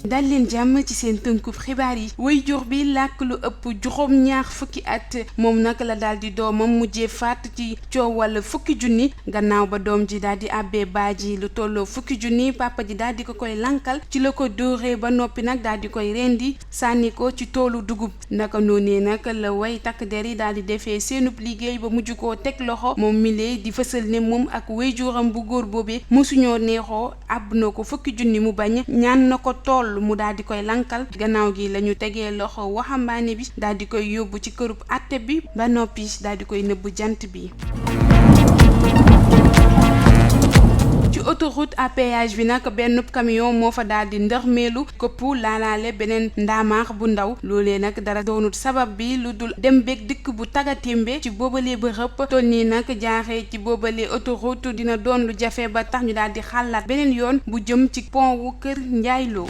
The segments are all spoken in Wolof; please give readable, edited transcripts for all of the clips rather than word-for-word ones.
dal leen jàmm ci seen tënkub xibaar yi waajur bi làkk lu ëpp juróom-ñaar fukki at moom nag la daal di doomam mujjee faat ci coowal fukki junni gannaaw ba doom ji daal di àbbee baaji lu tolloo fukki junni papa ji daal di ko koy lankal ci la ko dóoree ba noppi nag daal di koy rendi sànni ko ci toolu dugub naka noonee nag la way takk der yi daal di defee seenub liggéey ba mujj koo teg loxo moom milee di fësal ne moom ak waajuram bu góor boobee mosuñoo neexoo àbb na ko fukki junni mu bañ ñaan na ko tool mu daal di koy lankal gannaaw gi la ñu tegee loxo waxambaane bi daal di koy yóbbu ci kërub àtte bi ba noppi daal di koy nëbb jant bi. ci autoroute à péage bi nag benn camion moo fa daal di ndërmeelu këpp laalaale beneen ndaamaax bu ndaw loolee nag dara doonut sabab bi lu dul dem beeg dikk bu tagatémbe ci boobalee ba rëpp toll nii nag jaaxee ci boobalee autoroute dina doon lu jafe ba tax ñu daal di xalaat beneen yoon bu jëm ci pont wu Kër Njaay Lo.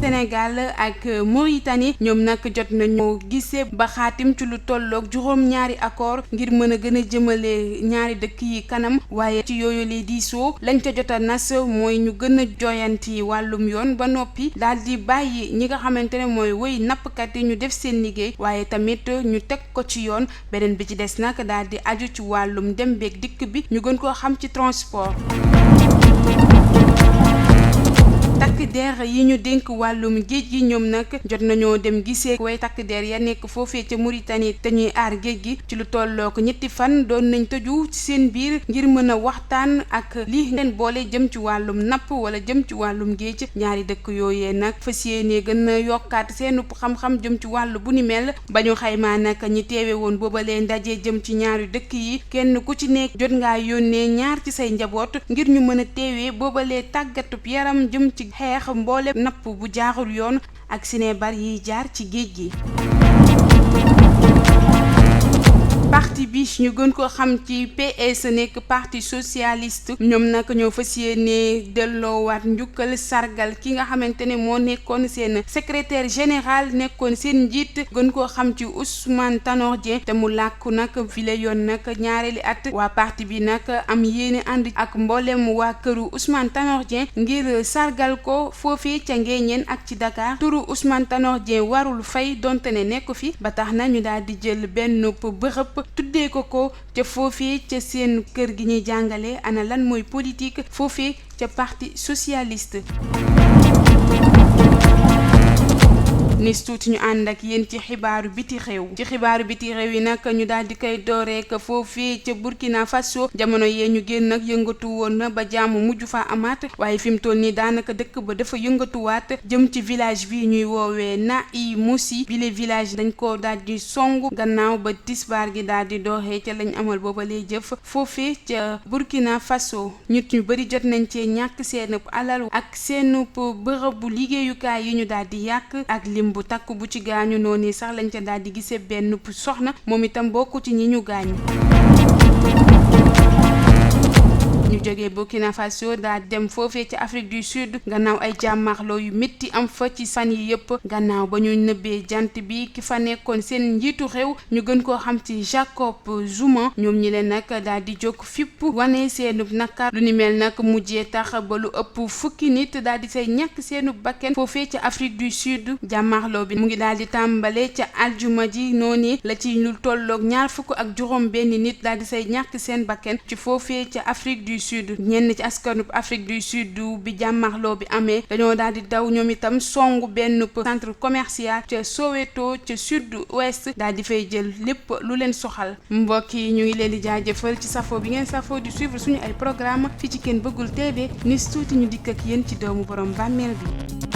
Sénégal ak Mauritanie ñoom nag jot nañu gisee ba xaatim ci lu tolloog juróom-ñaari accord ngir mën a gën a jëmale ñaari dëkk yi kanam waaye ci yooyu lee diisoo lañ ca jot a nas mooy ñu gën a joyanti wàllum yoon ba noppi daal di bàyyi ñi nga xamante ne mooy woy nappkat yi ñu def seen liggéey waaye tamit ñu teg ko ci yoon beneen bi ci des nag daal di aju ci wàllum dem beeg dikk bi ñu gën koo xam ci transport. takk der yi ñu dénk wàllum géej gi ñoom nag jot nañoo dem gisee way takk der ya nekk foofee ca Mauritanie te ñuy aar géej gi ci lu tolloo ko ñetti fan doon nañ tëju ci seen biir ngir mën a waxtaan ak li leen boole jëm ci wàllum napp wala jëm ci wàllum géej ñaari dëkk yooyee nag fas yéene gën a yokkaat seen xam-xam jëm ci wàllu bu ni mel ba ñu xaymaa nag ñi teewe woon boobalee ndaje jëm ci ñaari dëkk yi kenn ku ci nekk jot ngaa yónnee ñaar ci say njaboot ngir ñu mën a teewee boobalee tàggatub yaram jëm ci xeex mboole napp bu jaarul yoon ak sinébar yiy jaar ci géej gi. parti bi ñu gën ko xam ci PS nekk parti socialiste ñoom nag ñoo fas yéene delloowaat njukkal sargal ki nga xamante ne moo nekkoon seen secrétaire général nekkoon seen njiit gën koo xam ci Ousmane Tanor Dieng te mu làkku nag file yoon nag ñaareeli at waa parti bi nag am yéene ànd ak mboolem waa këru Ousmane Tanor Dieng ngir sargal ko foofee ca Nguéniène ak ci Dakar turu Ousmane Tanor Dieng warul fay donte ne nekk fi ba tax na ñu daal di jël benn bërëb tuddee ko ca foofee ca seen kër gi ñuy jàngale ana lan mooy politique foofee ca parti socialiste. nis tuuti ñu ànd ak yéen ci xibaaru biti réew yi nag ñu daal di koy dooreek foofee ca Burkina Faso jamono yee ñu génn nag yëngatu woon na ba jàmm mujj fa amaat waaye fi mu toll nii daanaka dëkk ba dafa yëngatuwaat jëm ci village bi ñuy woowee Na'i Moussi bile village dañ ko daal di songu gannaaw ba tisbaar gi daal di dooxee ca lañ amal booba lay jëf foofee ca Burkina Faso nit ñu bëri jot nañ cee ñàkk seen alal ak seen bërëb bu liggéeyukaay yi ñu daal di yàq ak lim bu takk bu ci gaañu noonu sax lañ ca daal di gisee benn soxna moom itam bokku ci ñi ñu gaañu. ñu jógee Burkina Faso daal dem foofee ci Afrique du Sud gannaaw ay jàmmaarloo yu métti am fa ci fan yi yëpp gannaaw ba ñu nëbbee jant bi ki fa nekkoon seen njiitu réew ñu gën koo xam ci Jacob Zuma ñoom ñi leen nag daal di jóg fipp wane seenub nakar lu ni mel nag mujjee tax ba lu ëpp fukki nit daal di say ñàkk seenub bakken foofee ci Afrique du Sud jàmmaarloo bi mu ngi daal di tàmbale ca aljuma ji noonu la ci lu tolloog ñaar fukk ak juróom benn nit daal di say ñàkk seen bakken ci foofee ca Afrique du Sud ñenn ci askanub Afrique du Sud bi jàmmarloo bi amee dañoo daal di daw ñoom itam songu benn centre commercial ca Soweto ca sud-ouest daal di fay jël lépp lu leen soxal mbokk yi ñu ngi leen di jaajëfal ci safo bi ngeen safo di suivre suñu ay programme fii ci Ken Bëggul TV nis tuuti ñu dikk ak yéen ci doomu borom bàmmeel bi.